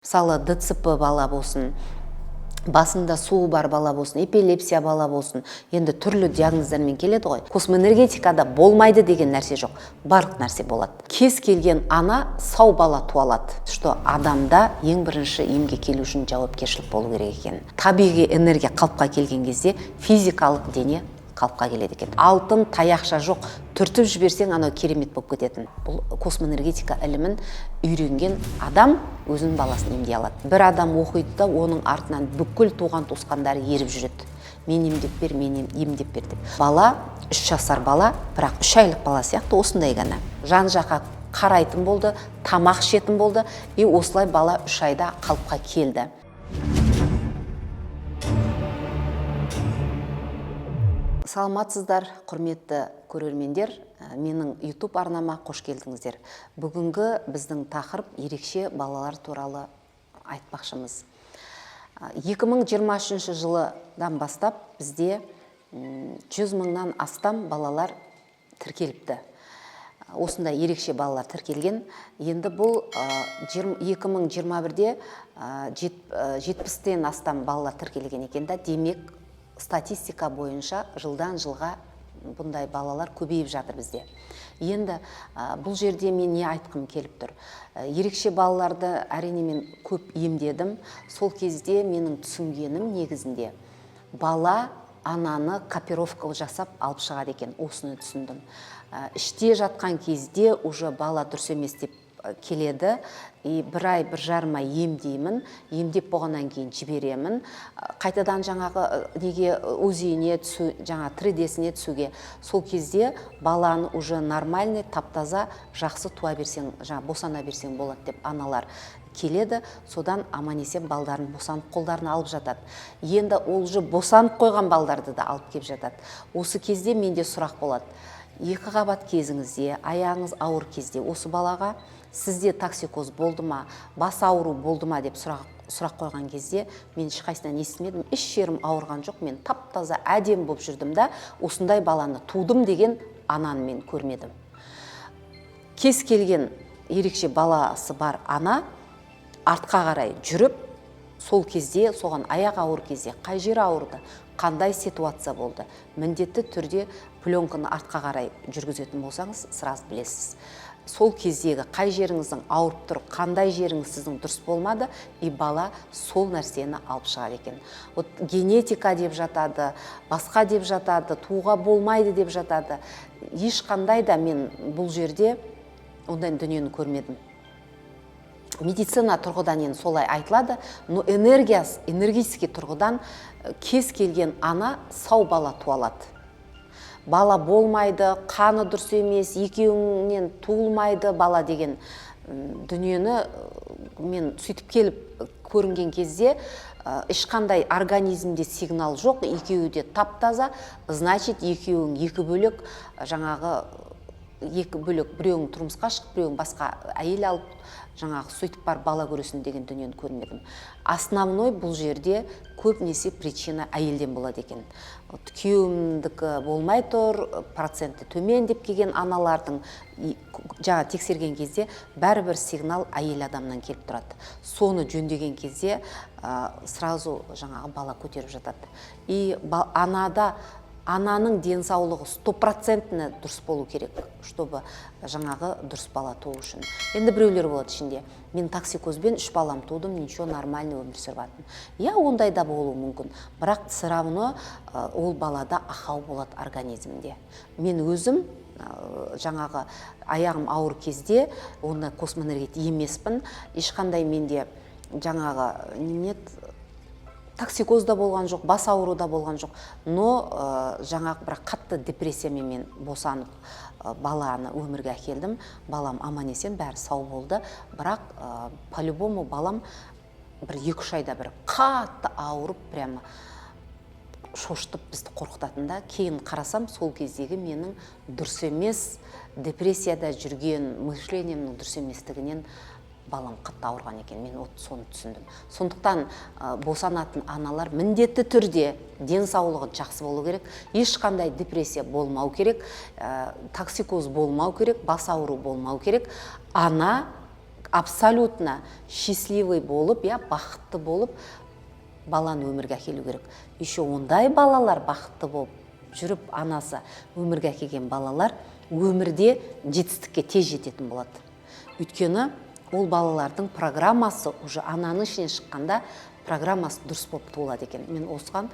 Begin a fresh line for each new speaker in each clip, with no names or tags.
Мысалы, ДЦП бала болсын, басында суы бар бала болсын, эпилепсия бала болсын, енді түрлі диагноздармен келеді ғой. Космоэнергетикада болмайды деген нәрсе жоқ, барлық нәрсе болады. Кез келген ана сау бала туа алады. Что адамда ең бірінші емге келу үшін жауапкершілік болу керек екен. Табиғи энергия қалыпқа келген кезде физикалық дене қалыпқа келеді екен. Алтын таяқша жоқ, түртіп жіберсең, анау керемет болып кететін. Бұл космоэнергетика ілімін үйренген адам өзінің баласын емдей алады. Бір адам оқиды да, оның артынан бүкіл туған туысқандары еріп жүреді: «Мен емдеп бер, мен емдеп бер», – деп. Бала 3 жасар бала, бірақ 3 айлық бала сияқты осындай ғана жан жаққа қарайтын болды, тамақ ішетін болды. И осылай бала 3 айда қалыпқа келді. Саламатсыздар, құрметті көрермендер! Менің YouTube арнама қош келдіңіздер. Бүгінгі біздің тақырып ерекше балалар туралы айтпақшымыз. 2023 жылыдан бастап бізде 100 мыңнан астам балалар тіркеліпті. Осындай ерекше балалар тіркелген. Енді бұл 2021-де 70-тен астам балалар тіркелген екен да. Демек, статистика бойынша жылдан жылға бұндай балалар көбейіп жатыр бізде. Енді бұл жерде мен не айтқым келіп тұр? Ерекше балаларды, әрине, мен көп емдедім. Сол кезде менің түсінгенім, негізінде бала ананы копировка жасап алып шығады екен, осыны түсіндім. Іште жатқан кезде уже бала дұрыс емес деп келеді. И бір ай, 1,5 ай емдеймін. Емдеп болғаннан кейін жіберемін қайтадан жаңағы неге, УЗИіне түсу, жаңа 3D-сіне түсуге. Сол кезде баланы уже нормальный, тап таза, жақсы туа берсең, жаңа босана берсең болады деп аналар келеді. Содан аман есен балдарын босанып, қолдарына алып жатады. Енді ол уже босанып қойған балдарды да алып келіп жатады. Осы кезде менде сұрақ болады: екі қабат кезіңізде, аяғыңыз ауыр кезде осы балаға сізде токсикоз болды ма, бас ауру болды ма деп сұрақ қойған кезде, мен ешқайсысынан естімедім. «Еш жерім ауырған жоқ, мен тап таза әдемі болып жүрдім да, осындай баланы тудым» деген ананы мен көрмедім. Кез келген ерекше баласы бар ана артқа қарай жүріп, сол кезде соған аяқ ауыр кезде қай жері ауырды, қандай ситуация болды, міндетті түрде пленканы артқа қарай жүргізетін болсаңыз, сразу білесіз сол кездегі қай жеріңіздің ауырып тұр, қандай жеріңіз сіздің дұрыс болмады. И бала сол нәрсені алып шығады екен. Вот генетика деп жатады, басқа деп жатады, тууға болмайды деп жатады. Ешқандай да мен бұл жерде ондай дүниені көрмедім. Медицина тұрғыдан енді солай айтылады, но энергиясы, энергетический тұрғыдан кез келген ана сау бала туа алады. Бала болмайды, қаны дұрыс емес, екеуіңнен туылмайды бала деген дүниені мен сөйтіп келіп көрінген кезде, ешқандай организмде сигнал жоқ, екеуі де тап таза, значит, екеуің екі бөлек, жаңағы екі бөлек, біреуің тұрмысқа шығып, біреуің басқа әйел алып, жаңағы сөйтіп барып бала көресің деген дүниені көрмедім. Основной бұл жерде көбінесе причина әйелден болады екен. Вот күйеуімдікі болмай тұр, проценті төмен деп келген аналардың жаңа тексерген кезде бәрібір сигнал әйел адамнан келіп тұрады. Соны жөндеген кезде сразу жаңағы бала көтеріп жатады. И анада, ананың денсаулығы стопроцентно дұрыс болу керек, чтобы жаңағы дұрыс бала туу үшін. Енді біреулер болады ішінде: «Мен токсикозбен үш балам тудым, ничего, нормальный өмір сүріп жатырмын». Иә, ондай да болуы мүмкін, бірақ все равно ол балада ақау болады организмде. Мен өзім жаңағы аяғым ауыр кезде, ондай космоэнергетик емеспін, ешқандай менде жаңағы немене еді, токсикоз да болған жоқ, бас ауру да болған жоқ, но жаңағы бірақ қатты депрессиямен мен босанып, баланы өмірге әкелдім. Балам аман есен, бәрі сау болды, бірақ по любому балам бір 2-3 айда бір қатты ауырып, прямо шошытып, бізді қорқытатын да. Кейін қарасам, сол кездегі менің дұрыс емес, депрессияда жүрген мышлениемнің дұрыс еместігінен балам қатты ауырған екен. Мен вот соны түсіндім. Сондықтан босанатын аналар міндетті түрде денсаулығы жақсы болу керек, ешқандай депрессия болмау керек, токсикоз болмау керек, бас ауру болмау керек. Ана Абсолютно счастливый болып, иә, бақытты болып баланы өмірге әкелу керек. Еще ондай балалар, бақытты болып жүріп анасы өмірге әкелген балалар, өмірде жетістікке тез жететін болады. Өйткені ол балалардың программасы уже ананың ішінен шыққанда программасы дұрыс болып туылады екен. Мен осыған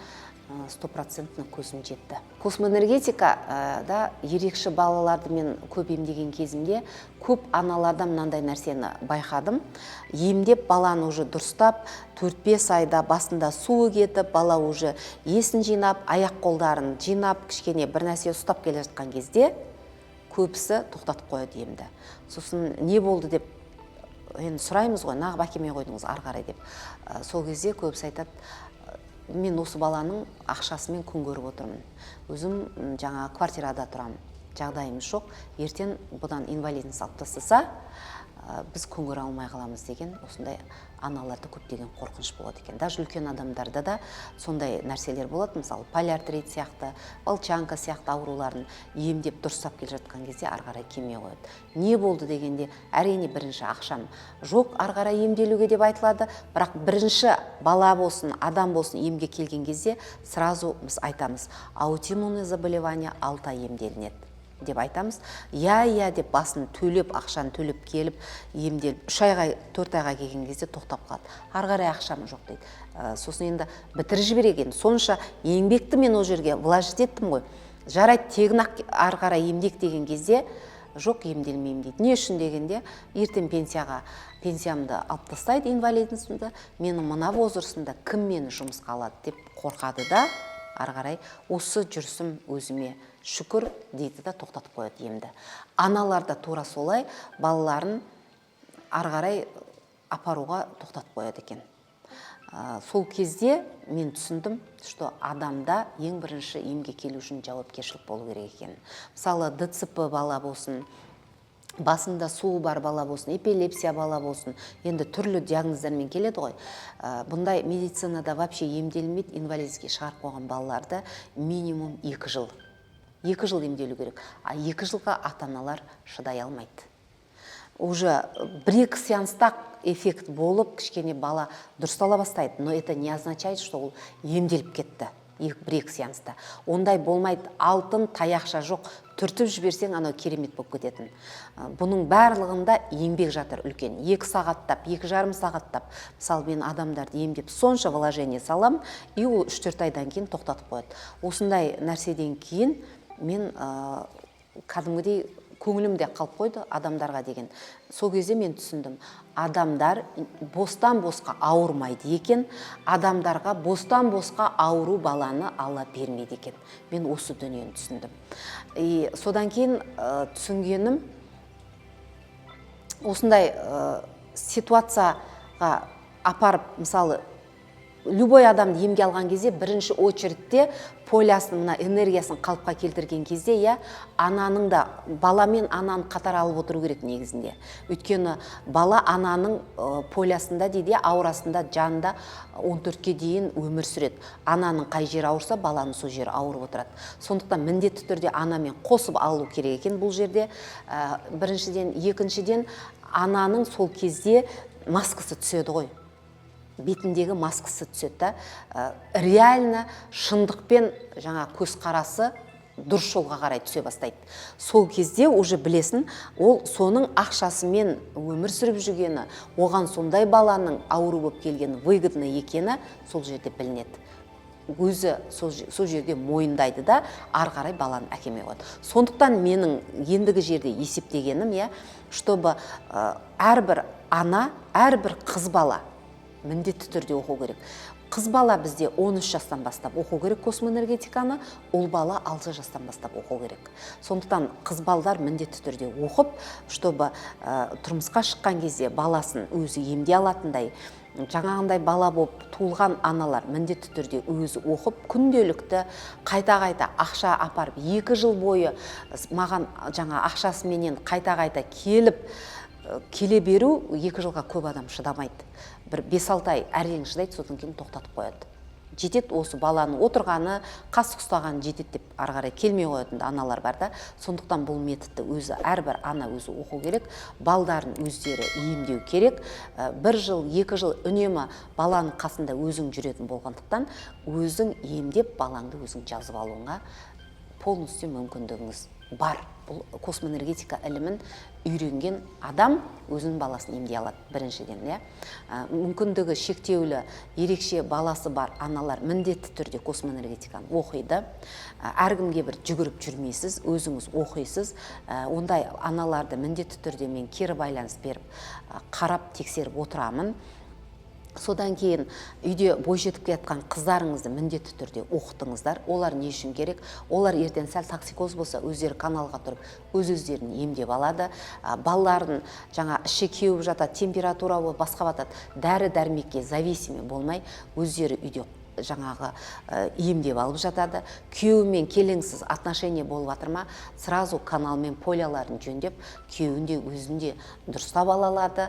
стопроцентно көзім жетті. Космоэнергетика да ерекше балаларды мен көп емдеген кезімде көп аналарда мынандай нәрсені байқадым. Емдеп, баланы уже дұрыстап, 4-5 айда басында суы кетіп, бала уже есін жинап, аяқ қолдарын жинап, кішкене бір нәрсе ұстап келе жатқан кезде көбісі тоқтатып қояды емді. Сосын не болды деп енді сұраймыз ғой, неғып әкелмей қойдыңыз ары қарай деп. Сол кезде көбісі айтады: «Мен осы баланың ақшасымен күн көріп отырмын, өзім жаңа квартирада тұрамын, жағдайымыз жоқ, ертең бұдан инвалидность алып тастаса, біз күн көре алмай қаламыз» деген осындай аналарда көптеген қорқыныш болады екен. Даже үлкен адамдарда да сондай нәрселер болады. Мысалы, полиартрит сияқты, волчанка сияқты ауруларын емдеп, дұрыстап келе жатқан кезде ары қарай келмей қояды. Не болды дегенде, әрине, бірінші ақшам жоқ ары қарай емделуге деп айтылады. Бірақ бірінші бала болсын, адам болсын, емге келген кезде сразу біз айтамыз: аутоиммунный заболевание 6 ай емделінеді деп айтамыз. Иә, иә деп басын төлеп, ақшаны төлеп келіп, емделіп, 3 айға, 4 айға келген кезде тоқтап қалады. Ары қарай ақшам жоқ дейді. Сосын енді бітіріп жіберейік, енді сонша еңбекті мен ол жерге вложить еттім ғой, жарайды, тегін ақ ары қарай емдейік деген кезде, жоқ, емделмеймін дейді. Не үшін дегенде, ертең пенсиямды алып тастайды, инвалидностьімді, менің мына возрастымда кім мені жұмысқа алады деп қорқады да, ары қарай осы жүрісім өзіме шүкір дейді да, тоқтатып қояды емді. Аналар да тура солай балаларын ары қарай апаруға тоқтатып қояды екен. Сол кезде мен түсіндім, что адамда ең бірінші емге келу үшін жауапкершілік болу керек екен. Мысалы, ДЦП бала болсын, басында суы бар бала болсын, эпилепсия бала болсын, енді түрлі диагноздармен келеді ғой. Бұндай медицинада вообще емделмейді, инвалидностьке шығарып қойған балаларды минимум 2 жыл, 2 жыл емделу керек. А 2 жылға ата аналар шыдай алмайды. Уже бір екі сеанста эффект болып, кішкене бала дұрыстала бастайды, но это не означает, что ол емделіп кетті. Бір екі сеанста ондай болмайды. Алтын таяқша жоқ, түртіп жіберсең, анау керемет болып кететін. Бұның барлығында еңбек жатыр үлкен. 2 сағаттап, 2,5 сағаттап, мысалы, мен адамдарды емдеп, сонша вложение салам, и ол 3-4 айдан кейін тоқтатып қояды. Осындай нәрседен кейін мен кәдімгідей көңілім де қалып қойды адамдарға деген. Сол кезде мен түсіндім: адамдар бостан босқа ауырмайды екен, адамдарға бостан босқа ауру баланы ала бермейді екен. Мен осы дүниені түсіндім. И содан кейін түсінгенім, осындай ситуацияға апарып, мысалы, любой адамды емге алған кезде бірінші очередьте полясын, мына энергиясын қалыпқа келтірген кезде, иә, ананың да, бала мен ананы қатар алып отыру керек негізінде. Өйткені бала ананың полясында дейді, иә, аурасында, жанында 14-ке дейін өмір сүреді. Ананың қай жері ауырса, баланың сол жері ауырып отырады. Сондықтан міндетті түрде анамен қосып алу керек екен бұл жерде. Біріншіден, екіншіден, ананың сол кезде маскасы түседі ғой, бетіндегі маскасы түседі да, реально шындықпен жаңа көзқарасы дұрыс жолға қарай түсе бастайды. Сол кезде уже білесің, ол соның ақшасымен өмір сүріп жүргені, оған сондай баланың ауру болып келгені выгодно екені сол жерде білінеді. Өзі сол жерде мойындайды да, ары қарай баланы әкелмей қояды. Сондықтан менің ендігі жерде есептегенім, иә, чтобы әрбір ана, әрбір қыз бала міндетті түрде оқу керек. Қыз бала бізде 13 жастан бастап оқу керек космоэнергетиканы, ұл бала 6 жастан бастап оқу керек. Сондықтан қыз балдар міндетті түрде оқып, чтобы тұрмысқа шыққан кезде баласын өзі емдей алатындай, жаңағындай бала болып туылған аналар міндетті түрде өзі оқып, күнделікті қайта-қайта ақша апарып, 2 жыл бойы маған жаңа ақшасыменен қайта-қайта келіп, келе беру, 2 жылға көп адам шыдамайды. Бір 5-6 ай әрең шыдайды, содан кейін тоқтатып қояды. Жетеді осы баланың отырғаны, қасық ұстағаны жетеді деп ары қарай келмей қоятын да аналар бар да. Сондықтан бұл методты өзі әрбір ана өзі оқу керек, балдарын өздері емдеу керек. 1 жыл, 2 жыл үнемі баланың қасында өзің жүретін болғандықтан, өзің емдеп, балаңды өзің жазып алуыңа полностью мүмкіндігіңіз бар. Бұл космоэнергетика ілімін үйренген адам өзінің баласын емдей алады, біріншіден, иә. Мүмкіндігі шектеулі, ерекше баласы бар аналар міндетті түрде космоэнергетиканы оқиды. Әркімге бір жүгіріп жүрмейсіз, өзіңіз оқисыз. Ондай аналарды міндетті түрде мен кері байланыс беріп, қарап, тексеріп отырамын. Содан кейін үйде бойжетіп келатқан қыздарыңызды міндетті түрде оқытыңыздар. Олар не үшін керек? Олар ертең сәл токсикоз болса, өздері каналға тұрып, өз-өздерін емдеп алады. Балаларын жаңа іші кеуіп жатады, температура болып басқа батады, дәрі-дәрмекке зависимый болмай, өздері үйде жаңағы емдеп алып жатады. Күйеуімен келеңсіз отношение болып жатыр ма, сразу каналмен поляларын жөндеп, күйеуін де, өзін де дұрыстап ала алады.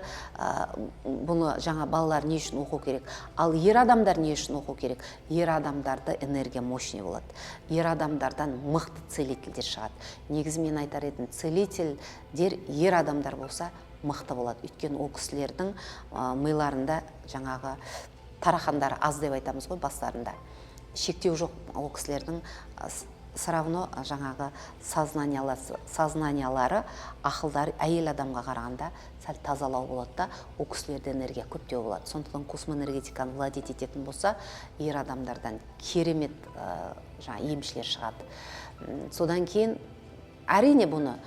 Бұны жаңа балалар не үшін оқу керек? Ал ер адамдар не үшін оқу керек? Ер адамдарда энергия мощный болады, ер адамдардан мықты целительдер шығады. Негізі мен айтар едім, целительдер ер адамдар болса, мықты болады. Өйткені ол кісілердің миларында жаңағы тарақандары аз деп айтамыз ғой, бастарында шектеу жоқ. Ол кісілердің все равно жаңағы сознаниялары, ақылдары әйел адамға қарағанда сәл тазалау болады да, ол кісілерде энергия көптеу болады. Сондықтан космоэнергетиканы владеть ететін болса, ер адамдардан керемет жаңа емшілер шығады. Содан кейін әрине бұны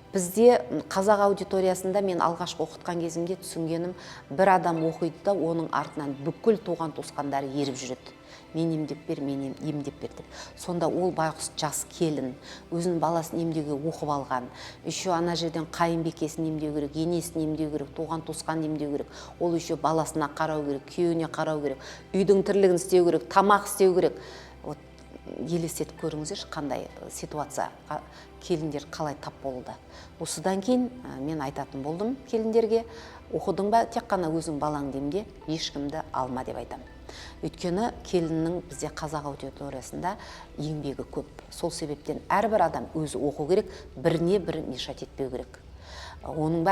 бізде қазақ аудиториясында мен алғашқы оқытқан кезімде түсінгенім, бір адам оқиды да, оның артынан бүкіл туған туысқандары еріп жүреді: мен емдеп бер, мен емдеп бер деп. Сонда ол байғұс жас келін өзінің баласын емдеуге оқып алған, еще ана жерден қайынбикесін емдеу керек, енесін емдеу керек, туған туысқанын емдеу керек, ол еще баласына қарау керек, күйеуіне қарау керек, үйдің тірлігін істеу керек, тамақ істеу керек. Вот елестетіп көріңіздерші, қандай ситуация, келіндер қалай тап болды. Осыдан кейін мен айтатын болдым келіндерге: оқыдың ба, тек қана өзің балаңды емде, ешкімді алма деп айтамын. Өйткені келіннің бізде қазақ аудиториясында еңбегі көп. Сол себептен әрбір адам өзі оқу керек, біріне бірі мешать етпеу керек, оның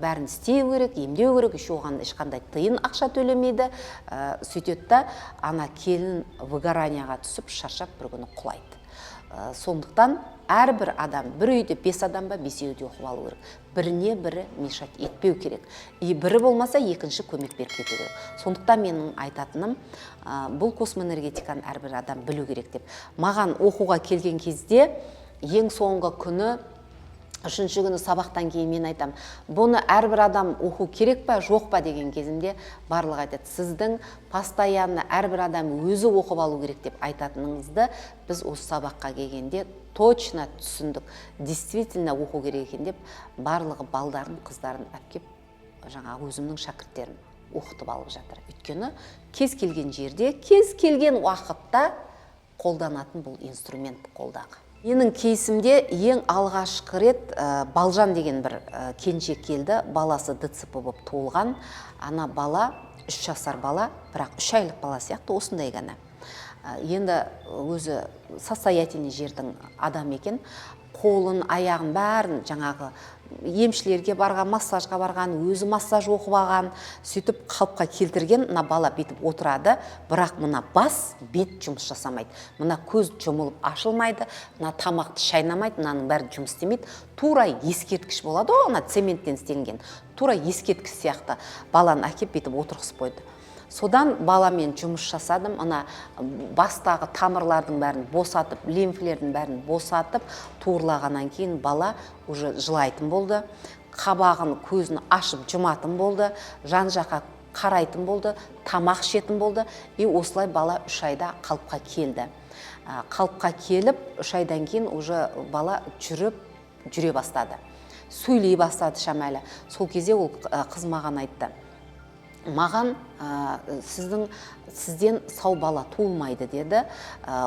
бәрін істеу керек, емдеу керек, еще оған ешқандай тиын ақша төлемейді. Сөйтеді да, ана келін выгоранияға түсіп, шаршап, бір күні құлайды. Сондықтан әрбір адам, бір үйде бес адам ба, бесеуі де оқып алу керек, біріне бірі мешать етпеу керек, и бірі болмаса, екінші көмек беріп кету керек. Сондықтан менің айтатыным, бұл космоэнергетиканы әрбір адам білу керек деп. Маған оқуға келген кезде, ең соңғы күні, үшінші күні сабақтан кейін мен айтам: бұны әрбір адам оқу керек па, жоқ па деген кезімде, барлығы айтады: сіздің постоянно әрбір адам өзі оқып алу керек деп айтатыныңызды біз осы сабаққа келгенде точно түсіндік, действительно оқу керек екен деп, барлығы балдарын, қыздарын әпкеп, жаңағы өзімнің шәкірттерім оқытып алып жатыр. Өйткені кез келген жерде, кез келген уақытта қолданатын бұл инструмент қолдағы. Менің кейсімде ең алғашқы рет Балжан деген бір келіншек келді. Баласы ДЦП болып туылған. Ана бала 3 жасар бала, бірақ 3 айлық бала сияқты осындай ғана. Енді өзі состоятельный жердің адам екен. Қолын, аяғын бәрін жаңағы емшілерге барған, массажға барған, өзі массаж оқып алған, сөйтіп қалыпқа келтірген. Мына бала бүйтіп отырады, бірақ мына бас, бет жұмыс жасамайды, мына көз жұмылып ашылмайды, мына тамақты шайнамайды, мынаның бәрі жұмыс істемейді. Тура ескерткіш болады ғой, ана цементтен істелінген, тура ескерткіш сияқты баланы әкеп бүйтіп отырғызып қойды. Содан баламен жұмыс жасадым. Ана бастағы тамырлардың бәрін босатып, лимфлердің бәрін босатып, туырлағаннан кейін бала уже жылайтын болды, қабағын, көзін ашып жұматын болды, жан жаққа қарайтын болды, тамақ ішетін болды. И осылай бала 3 айда қалыпқа келді. Қалыпқа келіп, 3 айдан кейін уже бала жүріп, жүре бастады, сөйлей бастады шамалы. Сол кезде ол қыз маған айтты: маған сізден сау бала туылмайды деді.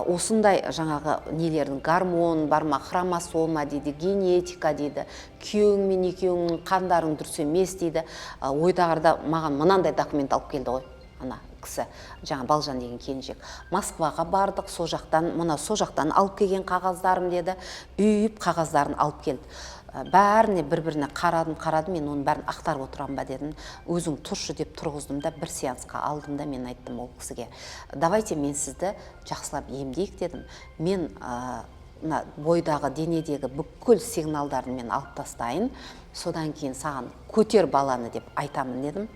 Осындай жаңағы нелердің, гормон бар ма, хромосома дейді, генетика дейді, күйеуіңмен екеуіңнің қандарың дұрыс емес дейді. Ойдағырда маған мынандай документ алып келді ғой ана. Кісі, жаңа Балжан деген келіншек, «Москваға бардық, сол жақтан, мына сол жақтан алып келген қағаздарым», – деді. Үйіп қағаздарын алып келді. Бәріне бір біріне қарадым, қарадым. «Мен оның бәрін ақтарып отырамын ба?» – дедім. «Өзің тұршы», – деп тұрғыздым да, бір сеансқа алдым да, мен айттым ол кісіге: «Давайте мен сізді жақсылап емдейік», – дедім. «Мен мына бойдағы, денедегі бүкіл сигналдарын мен алып тастайын, содан кейін саған "Көтер баланы" деп айтамын», – дедім.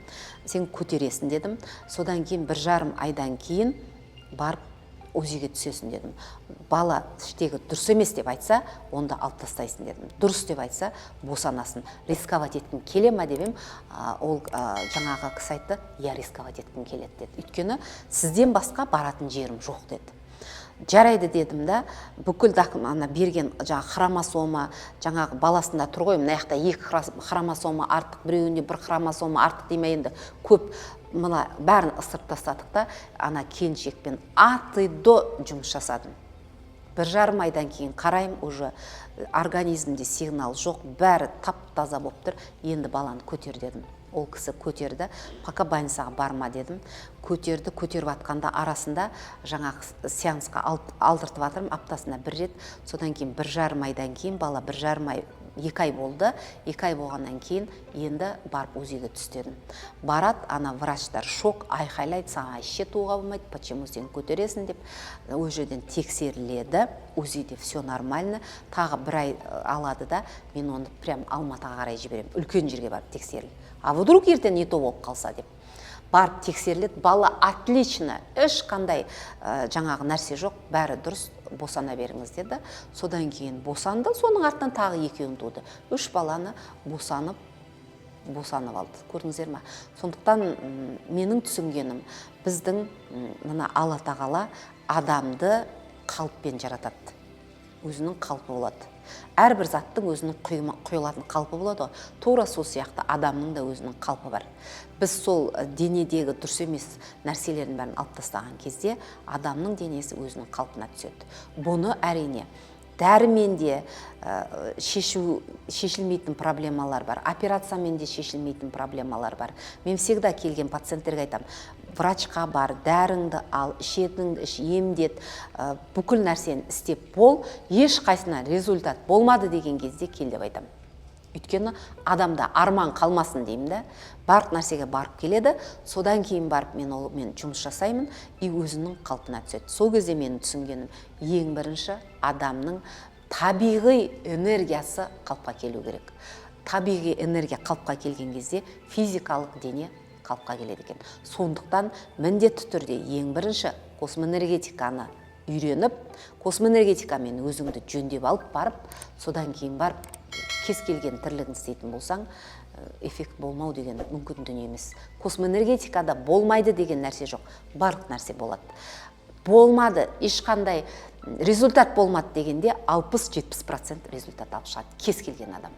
«Сен көтересің», – дедім. «Содан кейін 1,5 айдан кейін барып УЗИ ге түсесің», – дедім. «Бала іштегі дұрыс емес деп айтса, онда алып тастайсың», – дедім. «Дұрыс деп айтса, босанасың. Рисковать еткің келе ма?» – деп едім. Ол жаңағы кісі айтты: «Иә, рисковать еткім келеді», – деді. «Өйткені сізден басқа баратын жерім жоқ», – деді. «Жарайды», – дедім да, бүкіл ана берген жаңағы хромосома, жаңағы баласында тұр ғой, мына жақта екі хромосома артық, біреуінде бір хромосома артық дей ме, енді көп, мына бәрін ысырып тастадық та, ана келіншекпен от и до жұмыс жасадым. 1,5 айдан кейін қараймын, уже организмде сигнал жоқ, бәрі тап таза болып тұр. «Енді баланы көтер», – дедім. Ол кісі көтерді. «Пока больницаға барма», – дедім. Көтерді. Көтеріп жатқанда арасында жаңағы сеансқа алып, алдыртып жатырмын аптасына бір рет. Содан кейін 1,5 айдан кейін, бала 1,5 ай, 2 ай болды, 2 ай болғаннан кейін «Енді барып УЗИ ге түс», – дедім. Барады, ана врачтар шок, айқайлайды: «Саған вообще тууға болмайды, почему сен көтересің?» – деп. Ол жерден тексеріледі, УЗИ де все нормально. Тағы бір ай алады да, мен оны прям Алматыға қарай жіберемін, үлкен жерге барып тексеріл, а вдруг ертең не то болып қалса деп. Барып тексеріледі, бала отлично, ешқандай жаңағы нәрсе жоқ, бәрі дұрыс, босана беріңіз деді. Содан кейін босанды, соның артынан тағы екеуін туды. Үш баланы босанып алды, көрдіңіздер ма? Сондықтан менің түсінгенім, біздің мына Алла Тағала адамды қалыппен жаратады, өзінің қалпы болады. Әрбір заттың өзінің құйылатын қалпы болады ғой, тура сол сияқты адамның да өзінің қалпы бар. Біз сол денедегі дұрыс емес нәрселердің бәрін алып тастаған кезде адамның денесі өзінің қалпына түседі. Бұны, әрине, дәрімен де шешілмейтін проблемалар бар, операциямен де шешілмейтін проблемалар бар. Мен всегда келген пациенттерге айтамын: врачқа бар, дәріңді ал, ішетініңді іш, емдет, бүкіл нәрсені істеп бол, ешқайсысынан результат болмады деген кезде кел деп айтамын. Өйткені адамда арман қалмасын деймін да. Барлық нәрсеге барып келеді, содан кейін барып мен ол мен жұмыс жасаймын, и өзінің қалпына түседі. Сол кезде менің түсінгенім, ең бірінші адамның табиғи энергиясы қалыпқа келу керек. Табиғи энергия қалыпқа келген кезде физикалық дене қалыпқа келеді екен. Сондықтан міндетті түрде ең бірінші космоэнергетиканы үйреніп, космоэнергетикамен өзіңді жөндеп алып барып, содан кейін барып кез келген тірлігін істейтін болсаң, эффект болмау деген мүмкін дүние емес. Космоэнергетикада болмайды деген нәрсе жоқ, барлық нәрсе болады. Болмады, ешқандай результат болмады дегенде 60-70% результат алып шығады кез келген адам.